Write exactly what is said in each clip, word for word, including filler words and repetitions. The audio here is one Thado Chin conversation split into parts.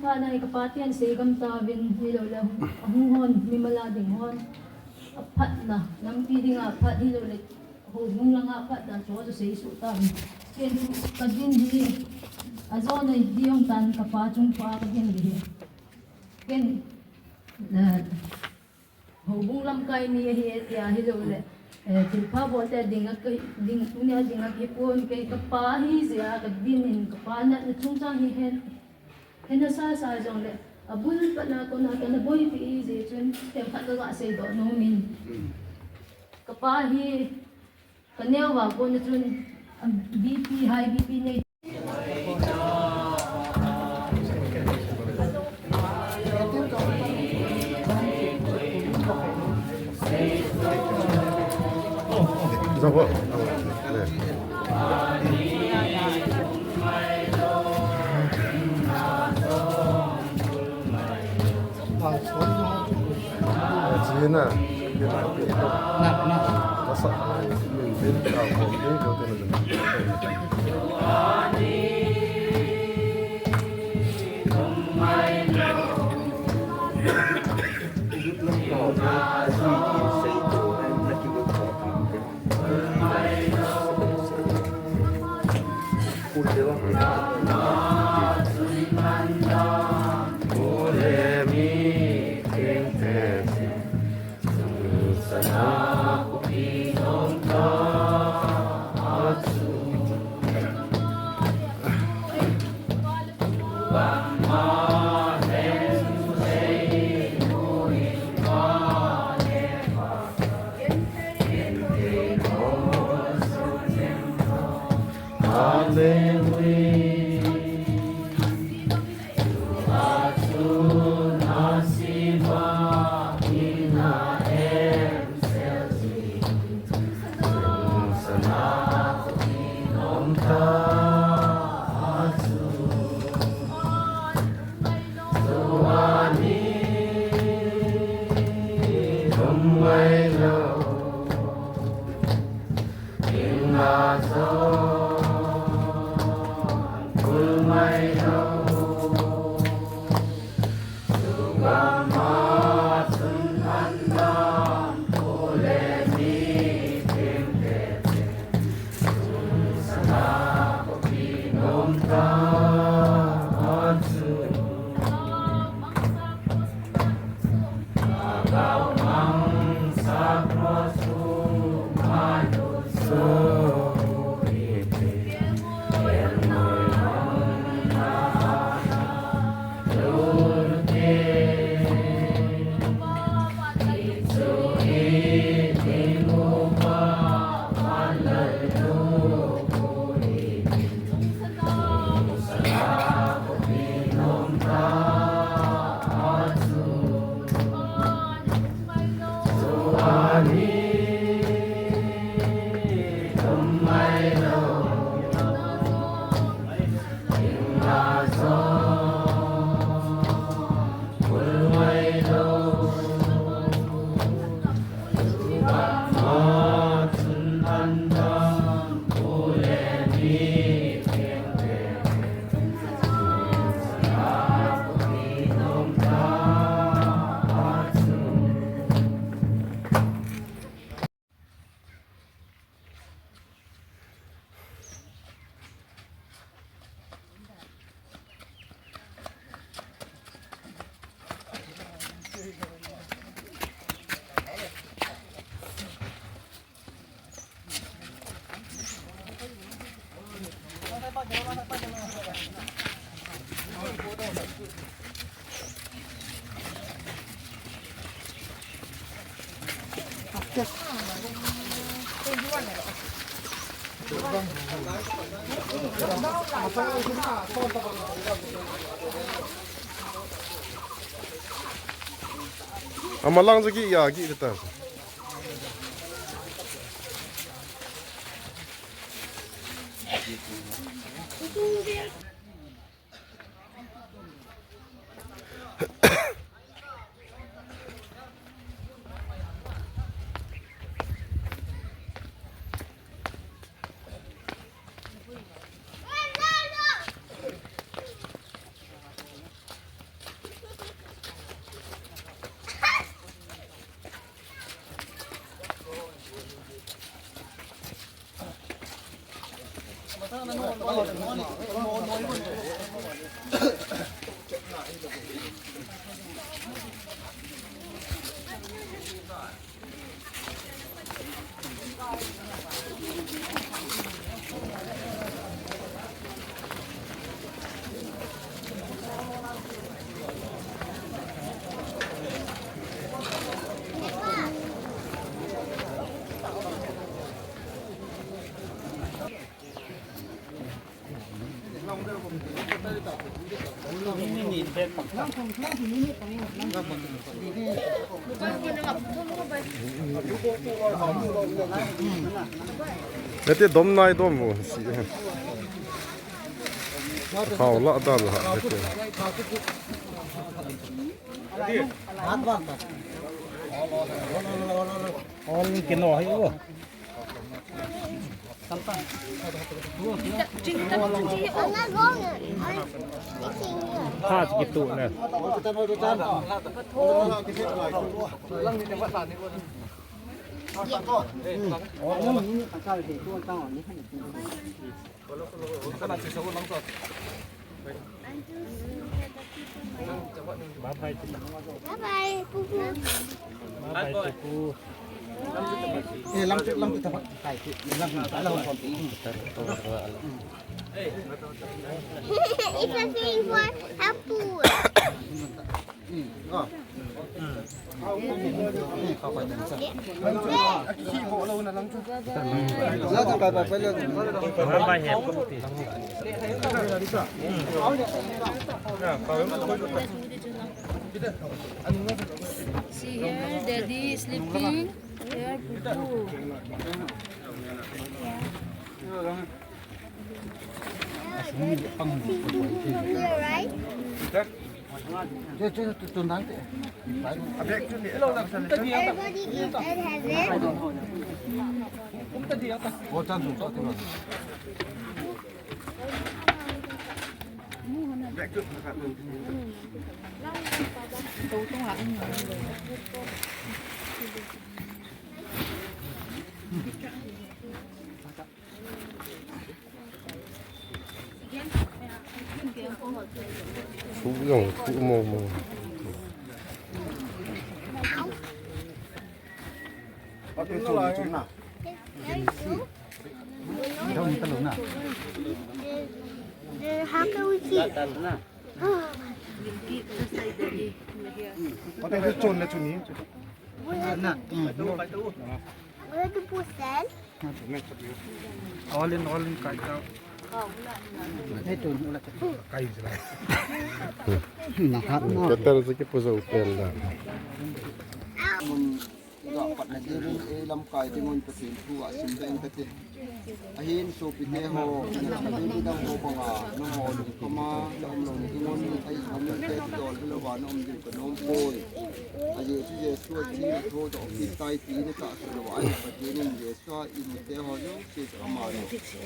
Ka nai ka pa tian sei gam ta vin hilou le, ahung hon, mimal a ding hon. Aphat na, lampi ding a phat hilou le, houbung lang a phat na, cho cho sei su ta vin. Ken ka din hi, ajo na hi ong tan ka pa chung pa ka din hi. Ken, eh, Houbung lamkai mi ahi, ahi, ahilou le, eh, thilpha bol te ding a ka, ding, tunia ding a kipon kei ka pa hi jeh a ka din in ka pa na, na chungchang hi hen, hen na sa sa jong le, abul pat na kona ka na boipi jeh chun, themkhat ka ga seidoh nom in. Ka pa hi, Ka neo va kona chun, B P, high B P nei. Amalang jagi ya gi ta. Hete dom nai dom vo si. Khao la dan ha hete. All kino hi vo. Pha kitu ne. Bye bye, Pupu. Bye bye, Pupu. Eh, lang tu, lang tu tapak. Hai, tu, lang tu, lang tu. It's a thing for apple. See here, daddy is sleeping. Here, Pupu. Everybody eat and have it. Khuh jong, khuh mo mo. How can we see? What is the chon na chuni? Where to put that? All in, all in, kai tau. Kai jila. Nahat mo. Katar sa kipu sa hotel na. Mun, iga patna dirin, eh, lamkai dingun Pathen thu asim beng kate. Ahin sopite ho, nidang ho banga, nangho lungkhama, naum lou na dingun, ahi sopite dol hilouva naum diu kanom poi. Ahi Jesu, Jesu athi, athodoh kit tai ti natahsan louva, ahi Pathen in Jesu Tua imute ho jouse chu amanu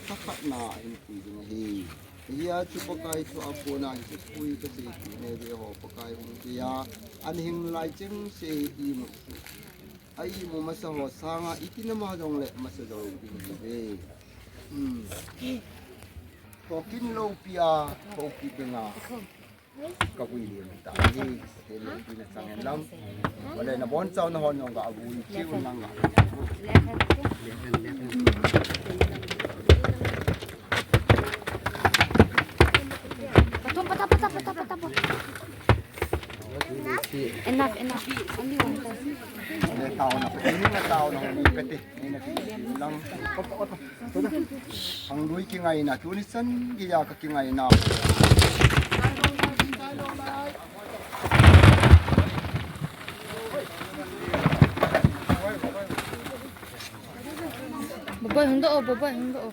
thakhatna ahin pui ding ahi. Hijeh chun Pakai thu a kona hiche thu hi kasei kit e ve ho, Pakai hung keiya, ana hing lai chengse imu chu, a imu masa ho sanga iti nama jongle masa jou ding ahi ve. Hmm. Khokin loupia, khopi dinga. Kavui lien ta hi, he lien pi na chang hen lang. Vale na bon chau na hon jong kavui chiu nang a. Pathum, patha, patha, patha, patha, patha. Enough, enough. Only one time. Vale tao na, ni na tao na, ni pete, ni na ti lang. Ot, ot. Ang lui kingaina, tuni chan geiya ka kingaina. Babai, hung doh o, babai, hung doh o.